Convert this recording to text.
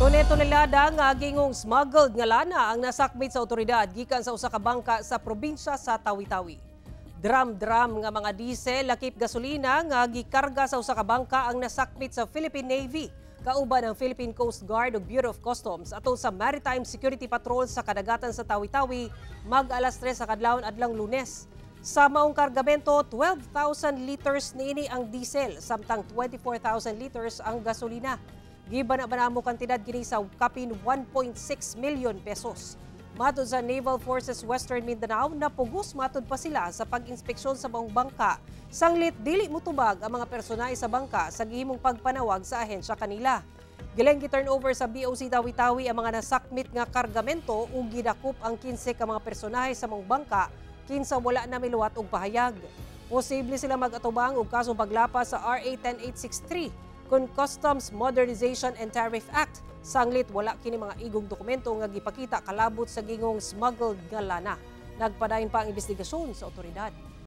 Tone-tonelada nga gingong smuggled nga lana ang nasakmit sa otoridad gikan sa usa ka bangka sa probinsya sa Tawi-Tawi. Drum-drum nga mga diesel lakip gasolina nga gikarga sa usa ka bangka ang nasakmit sa Philippine Navy kauban ang Philippine Coast Guard ug Bureau of Customs atol sa Maritime Security Patrol sa kadagatan sa Tawi-Tawi mag alas 3 sa kadlawon adlang Lunes. Sa maong kargamento, 12,000 liters niini ang diesel samtang 24,000 liters ang gasolina. Giba na mo kantidad kini sa kapin 1.6 million pesos. Matod sa Naval Forces Western Mindanao, napugos matod pa sila sa pag-inspeksyon sa maong bangka. Sanglit dili mutubag ang mga personahe sa bangka sa gihimong pagpanawag sa ahensya kanila. Gileng gi-turn over sa BOC Tawi-Tawi ang mga nasakmit nga kargamento ug gidakop ang 15 ka mga personahe sa maong bangka kinsa wala na miluwat og pahayag. Posible sila mag-atubang og kasong paglapas sa RA 10863 kon Customs Modernization and Tariff Act sanglit wala kini mga igong dokumento nga gipakita kalabot sa gingong smuggled nga lana. Nagpadayon pa ang investigasyon sa otoridad.